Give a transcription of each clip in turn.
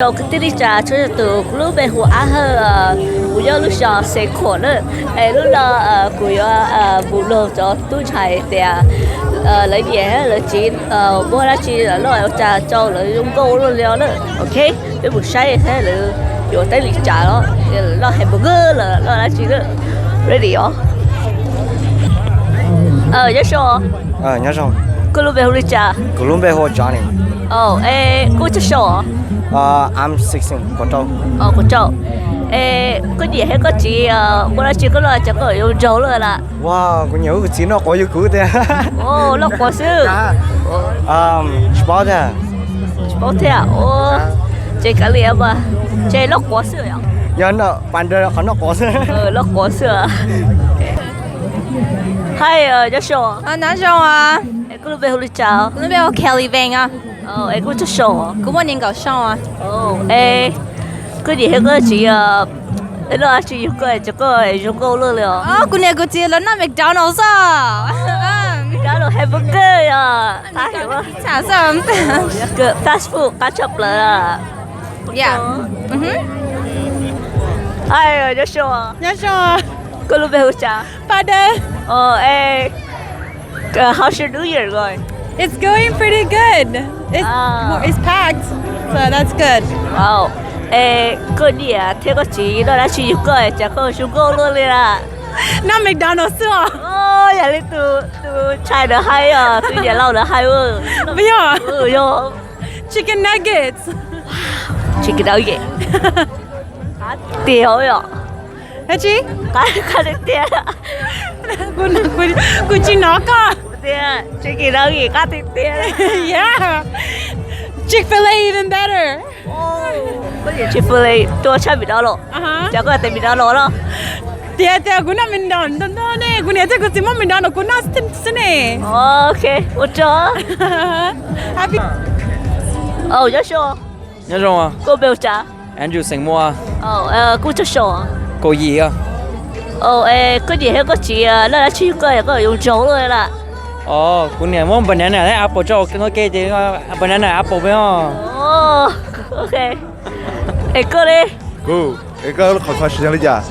Rau kwv tij neej tsa txhua tus, kuv lub npe hu Ab Hawj, kuv nyob lub zos Xeev Khuam na. Es hnub no kuv yuav mus nug cov tub ntxhais tias lawv niam lawv txiv muab dab tsi los noj ua cas rau lawv zoo nkauj luaj li no na. Ok, peb mus saib thiab lawv yuav teeb li cas los, lawv noj hamburger los noj dab tsi na. Ready os. Nyob zoo. Koj lub npe hu li cas? Kuv lub npe hu Johnny. Es koj tsawg xyoo? I'm sixteen, kaum rau. Kaum rau. Es koj niam thiab koj txiv muab dab tsi koj noj ces koj zoo nraug luaj li? Kuv niam kuv txiv noj quav yug kuv tiag. Noj quav xwb? Tsis paub thiab. Tsis paub thiab. Ces kav liam mas, ces noj quav xwb yom? Yog noj pas nrog qhov noj quav xwb. Noj quav xwb. Hi, nyob zoo. Nyob zoo. Es koj lub npe hu li cas? Lub npe hu Kelly Veng. Es koj tsawg xyoo? Kuv muaj nees nkaum xyoo. Es koj niam thiab koj txiv noj dab tsi yug koj ces koj zoo nkauj luaj li os? Kuv niam kuv txiv lawv noj McDonald's os. McDonald's hamburger yom? Fast food qab tshaj plaws. Nyob zoo. Koj lub npe hu cas? Paj Dawb. How's your New Year going? It's going pretty good. It's packed, so that's good. Es koj niam thiab koj txiv noj dab tsi yug koj ces koj zoo nkauj luaj li lawm? Noj McDonald's xwb os. Yam li tus ntxhais ntawd hais os, tus niam laus ntawd hais. Yog chicken nuggets. Chicken nugget. Qab tiag yom? Dab tsi? Qab tiag tiag. Kuv tsis hnov koj. Chicken nugget qab tiag tiag. Yeah. Chick-fil-A even better. Koj niam Chick-fil-A tua tshaj McDonald's los? Cas koj tes McDonald's los? Tiag tias kuv noj McDonald's ntau ntau ne, kuv niam thiab kuv txiv muab McDonald's kuv noj xwb ne. Ok, ua tsaug. Nyob zoo. Nyob zoo. Koj npe hu cas? Andrew xeem Muas. Koj tsawg xyoo? Kaum yim. Koj niam thiab koj txiv noj dab tsi yug koj es koj zoo nraug luaj li lawm? Kuv niam muab banana thiab apple rau kuv, ces banana apple peb os. Es koj li? Kuv, es koj lub qhov kho siab li cas?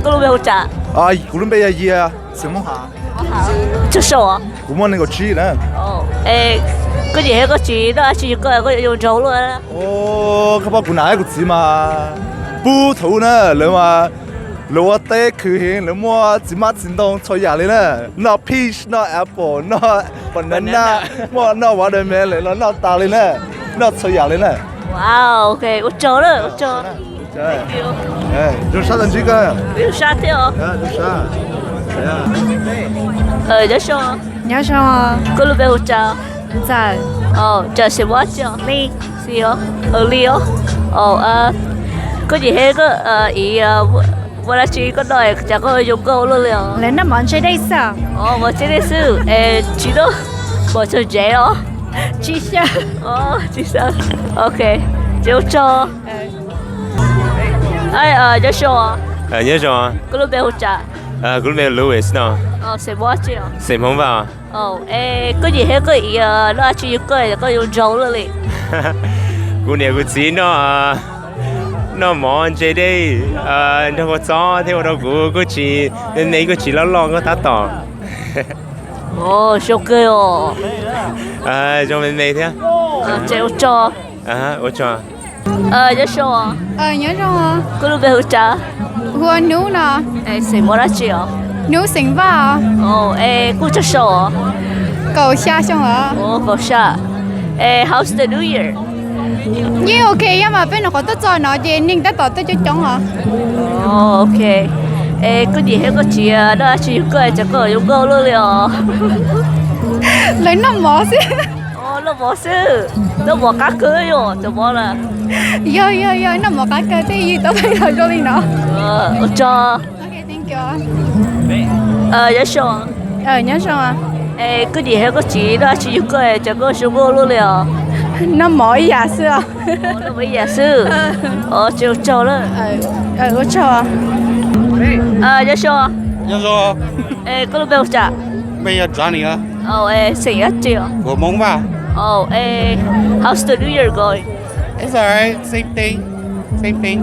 Koj lub npe hu cas? Kuv lub npe yog Yias, xeem Hmoob Hav. Tsawg xyoo? Kuv muaj nees nkaum tsib na. Koj niam thiab koj txiv noj dab tsi yug koj, koj zoo nraug luaj? Koj paub kuv niam kuv txiv mas, pub thaum ub na, lawv mas, lawv ua teb khwv heev, lawv muaj txiv hmab txiv ntoo txhua yam li na, noj peach, noj apple, noj banana, muaj noj watermelon los noj tas li na, noj txhua yam li na. Ua tsaug, ua tsaug. Zoo sab tag ntsib koj. Zoo sab thiab os. Nyob zoo. Koj lub npe hu cas? Ntxawm. Ntxawm xeem Muas tsi? Li. Li os. Koj niam thiab koj txiv muab dab tsi koj noj cas koj zoo nkauj luaj li os? Lawv noj mov ntse dej xwb. Mov ntse dej xwb es tsis noj mov txhaum ntsev os? Tsis xyaw. Tsis xyaw. Ok, ces ua tsaug. Nyob zoo. Nyob zoo. Koj lub npe hu cas? Kuv lub npe Louis no. Xeem Muas tsi? Xeem Hmoob Vaj. Es koj niam thiab koj txiv noj dab tsi yug koj, koj zoo nraug luaj li? Kuv niam kuv txiv noj, noj mov ntse dej, nrog kua txob thiab ua rau kuv kuj tsis, me me kuj tsis loj loj nkauj tab tom. Zoo kawg os. Zoo me me thiab. Ces ua tsaug. Ua tsaug. Nyob zoo. Nyob zoo. Koj lub npe hu cas? Hu ua Hnub no. Xeem Muas dab tsi os? Hnub xeem Vaj. Es koj tsawg xyoo? Kaum xya xyoo os. Kaum xya. Es how's the New Year? Yeej ok, yog mas peb nyuam qhuav tuaj txog no ces neeg tab tom tuaj coob coob os. Ok. Es koj niam thiab koj txiv noj dab tsi yug koj es koj zoo nkauj luaj li os? Lawv noj mov xwb. Noj mov xwb. Noj mov qab kawg yom, cov mov na. Yog yog yog, noj mov qab kawg thiaj yug tau peb los zoo li no. Ua tsaug. Nyob zoo. Nyob zoo. Es koj niam thiab koj txiv noj dab tsi yug koj es koj zoo nkauj luaj li os? Noj mov ib yam xwb os. Noj mov ib yam xwb. Ces ua tsaug lawm. Ua tsaug. Nyob zoo. Nyob zoo. Es koj lub npe hu cas? Npe yog Johnny. Xeem dab tsi? Kuv Hmoob Vaj. How's the New Year going? It's all right. Same thing. Same thing.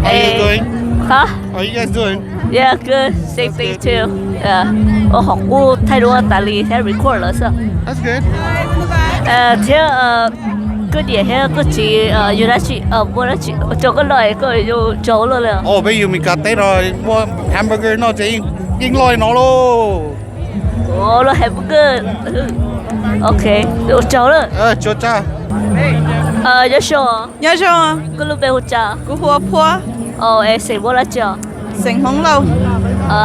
How you doing? Huh? How you guys doing? Yeah, good. Same thing too. Yeah. Ua hauv qub thaij duab tas li thiab record lawm xwb. That's good. Thiab koj niam thiab koj txiv yug dab tsi, muaj dab tsi rau koj noj es koj yuav zoo nraug luaj li? Oh, peb yug Meskas teb no muaj hamburger noj ces yeej loj li no lauj. Ua lub hamburger. Ok, ua tsaug na. Nyob zoo. Nyob zoo. Koj lub npe hu cas? Kuv hu ua Phuab. Es xeem Hmoob dab tsi os? Xeem Hmoob Lauj.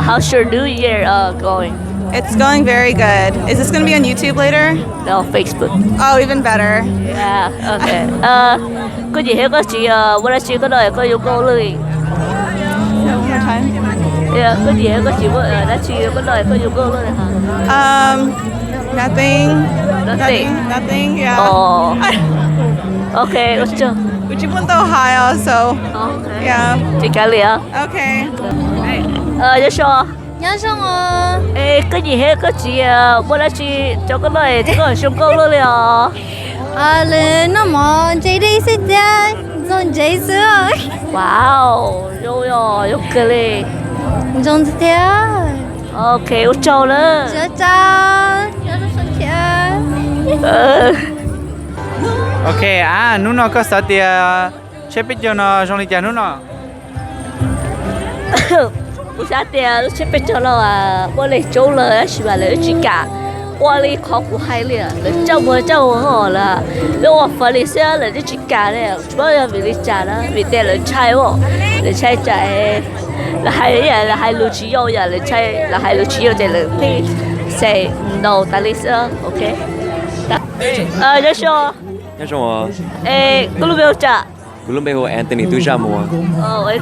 How's your New Year going? It's going very good. Is this gonna be on YouTube later? No, Facebook. Oh, even better. Yeah, ok. Koj niam thiab koj txiv muaj dab tsi koj noj es koj zoo nkauj luaj li? Koj niam thiab koj txiv muaj dab tsi koj noj es koj zoo nkauj luaj li? Um, nothing. Nothing. Nothing. Nothing. Yeah. Ok, ua tsaug. Kuv tsis muaj ntau hais os, so. Yeah. Tsis kav liam. Ok. Nyob zoo. Nyob zoo os. Es koj niam thiab koj txiv muaj dab tsi rau koj noj es koj zoo nkauj luaj li os? Lawv noj mov ntse dej xwb thiab ntxuag ntsev xwb. Wow, zoo os, zoo kawg li. Zoo tiag. Ok, ua tsaug na. Tsaug. Ok, a, hnub no koj xav tias tsheb peb caug no zoo li cas hnub no? Kuv xav tias lub tsheb peb caug no muaj neeg coob lawm tab sis mas lawv twb tsis kam ua li qhov kuv hais li, lawv coj mus coj mus ho lawv, lawv ua funny xwb lawv twb tsis kam li, tsis paub yog vim li cas na, vim tias lawv ntshai, lawv ntshai tsam lawv hais, lawv hais lus tsis yau yom, lawv ntshai lawv hais lus tsis yau ces lawv pheej say no tas li xwb, ok. Nyob zoo. Nyob zoo. Es koj lub npe hu cas? Kuv lub npe hu ua Anthony Tub Zaj Muas. Koj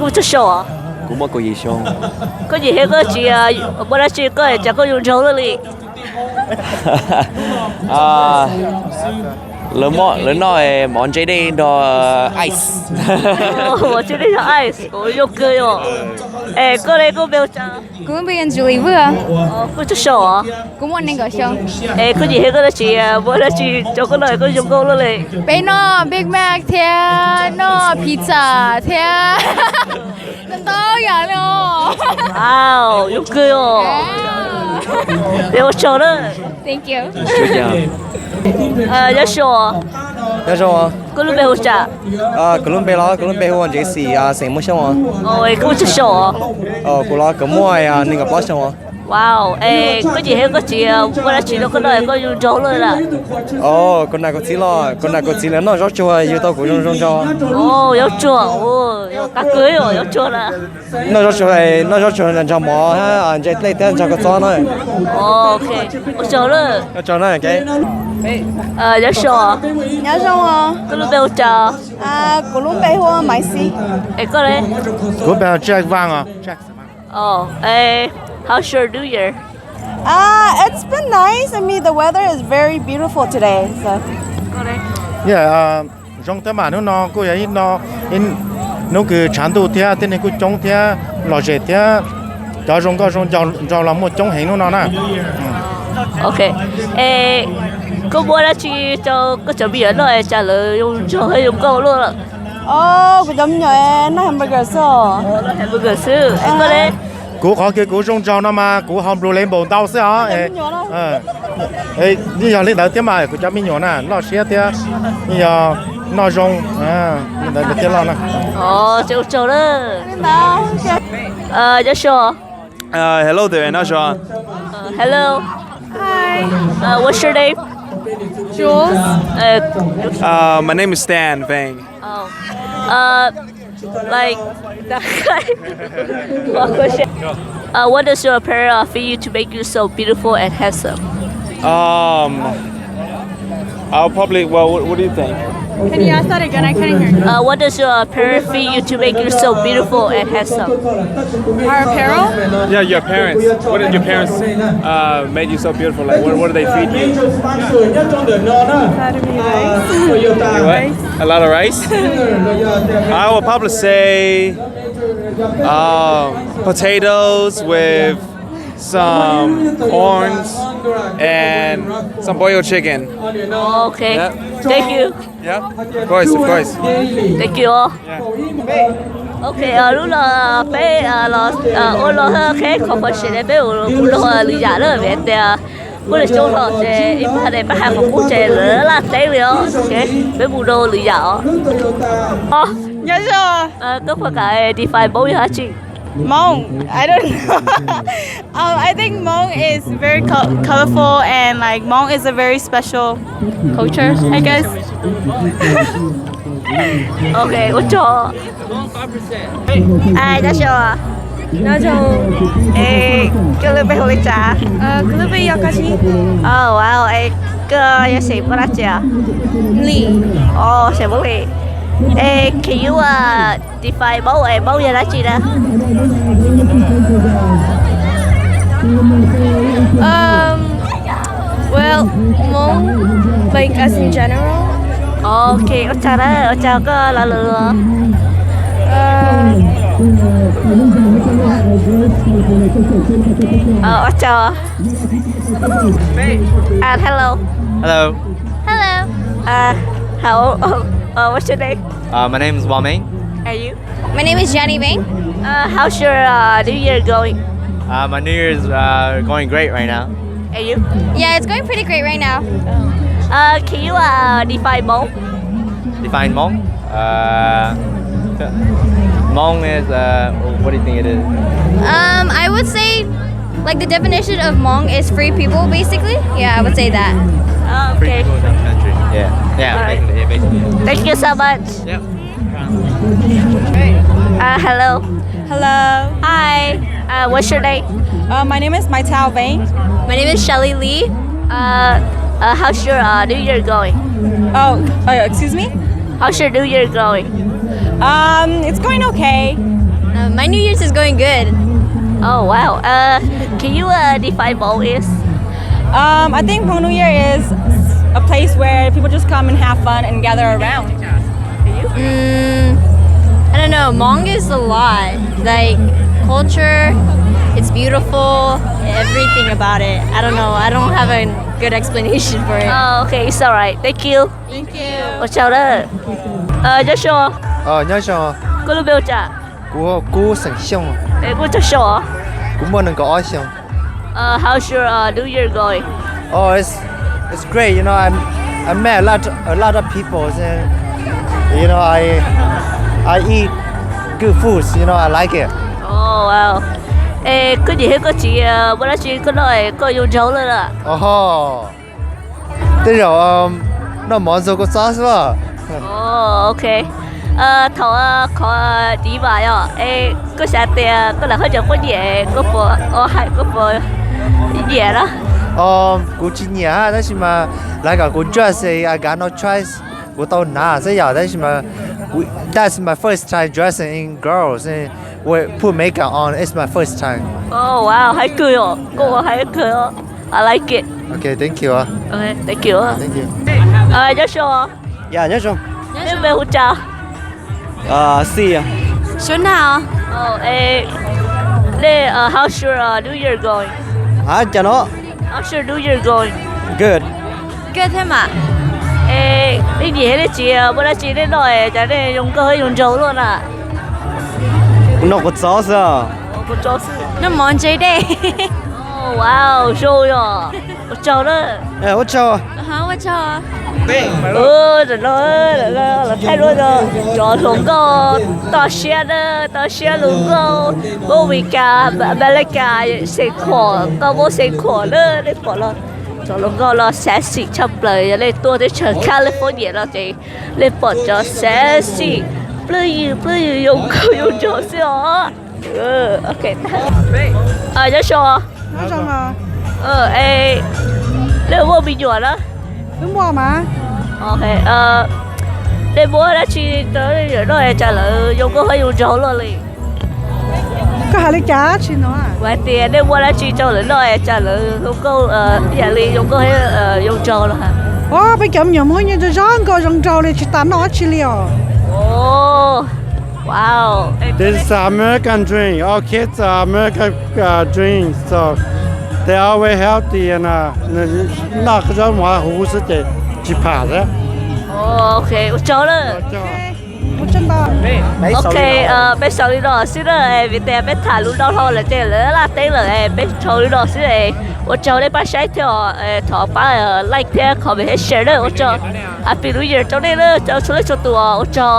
muaj tsawg xyoo os? Kuv muaj kaum yim xyoo. Koj niam thiab koj txiv muaj dab tsi koj es cas koj zoo nraug luaj li? Lawv noj mov ntse dej nrog ice. Mov ntse dej nrog ice, zoo kawg os. Es koj li, koj npe hu cas? Kuv lub npe hu Julie Vwj. Koj tsawg xyoo os? Kuv muaj nees nkaum xyoo. Es koj niam thiab koj dab tsi muaj dab tsi rau koj noj es koj zoo nkauj luaj li? Peb noj Big Mac thiab noj pizza thiab ntau yam li os. Wow, zoo kawg os. Peb ua tsaug na. Thank you. Nyob zoo. Nyob zoo. Koj lub npe hu cas? Kuv lub npe los, kuv lub npe hu ua Ntsev Xis, xeem Muaj Xyooj os. Koj tsawg xyoo os? Kuv los kuv muaj nees nkaum plaub xyoo os. Wow, es koj niam thiab koj txiv muaj dab tsi rau koj noj es koj zoo nraug luaj li? Kuv niam kuv txiv los, kuv niam kuv txiv lawv noj zaub tsuag yug tau kuv zoo zoo nraug. Zaub tsuag, qab kawg, zaub tsuag na. Noj zaub tsuag, noj zaub tsuag nrog mov, ntse dej thiab nrog kua txob na. Ua tsaug na. Nyob zoo. Nyob zoo. Koj lub npe hu cas? Kuv lub npe hu ua Maiv Xis. Es koj li? Kuv npe hu ua Jack Vang os. How's your New Year? It's been nice. I mean, the weather is very beautiful today. So. Zoo thiab mas, hnub no kuj yog ib hnub kws tshav ntuj thiab tib neeg kuj coob thiab lom zem thiab cov zoo nkauj zoo nraug los muaj coob heev hnub no na. Ok, es koj muab dab tsi rau koj cov me nyuam noj es cas lawv zoo nraug thiab zoo nkauj luaj? Kuv cov me nyuam noj hamburger xwb. Hamburger xwb. Es koj li? Kuv qhov kws kuv zoo nraug no mas kuv haus Blue Label ntau xwb os. Yeej yog li ntawd thiab mas kuv cov me nyuam na loj siab thiab, yeej yog noj zoo li ntawd thiab loj na. Ua tsaug na. Nyob zoo. Hello there, nyob zoo. Hello. Hi. What's your name? Jules. My name is Stan Vang. Oh. Uh, like, what question? Uh, what does your parent uh, feed you to make you so beautiful and handsome? Um, I'll probably. Well, what, what do you think? Can you ask that again? I couldn't hear you. Uh, what does your parent feed you to make you so beautiful and handsome? Our apparel? Yeah, your parents. What did your parents uh, made you so beautiful? Like, what, what do they feed you? Father me rice. What? A lot of rice? I would probably say um, potatoes with some corns and some boiled chicken. Okay. Yep. Thank you. Yeah, of course, of course. Thank you. Yeah. Ok, lub no peb los ua los qheb kho kho siv peb ua kuv lub lwm yam lawm vim tias kuj li xyoo los ces ib pab ne pab hais qhov qub ces lawv laj teb li os. Ok, peb mus rau lwm yam os. Nyob zoo. Koj puas kam define Hmoob yog dab tsi? Hmong. I don't know. Um, I think Hmong is very co- colorful and like Hmong is a very special culture, I guess. Ok, ua tsaug. Nyob zoo. Nyob zoo. Koj lub npe hu li cas? Kuv lub npe yog Koj Tsis. Oh wow, koj yog xeem Hmoob dab tsi? Lis. Oh, xeem Hmoob Lis. Can you define Hmoob, Hmoob yog dab tsi na? Um, well, Hmong, like us in general. Ok, ua tsaug na, ua tsaug koj lo lus. Ua tsaug. Uh, hello. Hello. Hello. Uh, how? Uh, what's your name? Uh, my name is Waming. And you? My name is Jenny Bang. Uh, how's your uh, New Year going? Uh, my New Year is uh, going great right now. And you? Yeah, it's going pretty great right now. Uh, can you uh, define Hmong? Define Hmong? Uh, Hmong is uh, what do you think it is? Um, I would say like the definition of Hmong is free people, basically. Yeah, I would say that. Oh, okay. Free people in the country. Yeah. Yeah. All right. Basically, yeah, basically. Thank you so much. Yep. Uh, hello. Hello. Hi. Uh, what's your name? Uh, my name is Maitel Vang. My name is Shelly Lee. Uh, uh, how's your uh, New Year going? Oh, uh, excuse me? How's your New Year going? Um, it's going okay. Uh, my New Year's is going good. Oh, wow. Uh, can you uh, define Hmong is? Um, I think Hmong New Year is a place where people just come and have fun and gather around. Mm, I don't know. Hmong is a lot. Like, culture, it's beautiful, everything about it. I don't know. I don't have a good explanation for it. Oh, okay. It's all right. Thank you. Thank you. Ua tsaug na. Nyob zoo. Nyob zoo. Koj lub npe hu cas? Kuv Kub xeem Xyooj. Koj tsaug xyoo? Kuv muaj nees nkaum ob xyoo. Uh, how's your uh, New Year going? Oh, it's it's great. You know, I I met a lot a lot of people. And, you know, I I eat good foods. You know, I like it. Oh wow. Es koj niam thiab koj txiv muaj dab tsi koj noj es koj zoo nraug lawm lawm? Oh, tej zaum noj mov ntxuag kua txob xwb. Oh, ok. Thaum qhov tiv mas yog es koj xav tias koj lawv qhov cov poj niam koj puas ua hais koj puas nyiam na? Kuv tsis nyiam tab sis mas lawv kom kuv dress, I got no choice, kuv tau hnav xwb yom, tab sis mas that's my first time dressing in girls, put makeup on, it's my first time. Oh wow, hais kawg os, koj ua hais kawg os. I like it. Okay, thank you. Thank you. Nyob zoo. Nyob zoo. Neb npe hu cas? Xi. Suav Nag. Nej, how's your uh, New Year going? How's your New Year going? How's your New Year going? Good. Good thiab mas. Nej niam thiab nej txiv muaj dab tsi nej noj es cas nej zoo nkauj thiab zoo nraug luaj na? Noj kua txob xwb. Noj mov ntse dej. Wow, zoo yog. Ua tsaug na. Ua tsaug. Ua tsaug. Tam no los thaij duab cov hluas nkauj toj siab na, toj siab hluas nkauj Amelikas, Amelikas, xeem khuam, koj muab xeem khuam na, nej pom los cov hluas nkauj los sexy tshaj plaws, yog nej tuaj teb chaws California no ces nej pom cov sexy, plooj ywg plooj ywg, yoo nkauj yoo nraug xwb os. Ok. Nyob zoo. Nej muaj me nyuam na? Nej muab dab tsi rau lawv noj es cas lawv zoo nkauj thiab zoo nraug luaj li? Koj hais li cas tsis no? Kuv hais tias nej muab dab tsi rau lawv noj es cas lawv zoo nkauj, ib yam li zoo nkauj thiab zoo nraug los? Peb cov me nyuam Hmoob yeej zoo zoo nkauj zoo nraug li, tsis tas noj dab tsi li os. Wow. This is American drink. All kids are American uh, drink, so they always healthy and uh, noj zaub mov huv xwb ces tsis pham thiab. Ok, ua tsaug lawm. Ok, peb xaus li no xwb na, vim tias peb tham lus ntau hlo lawm ces lawv laj teb lawm, peb xaus li no xwb. Ua tsaug nej pab saib thiab, thov pab like thiab comment thiab share na, ua tsaug. Happy New Year rau nej na, txhua leej txhua tus, ua tsaug.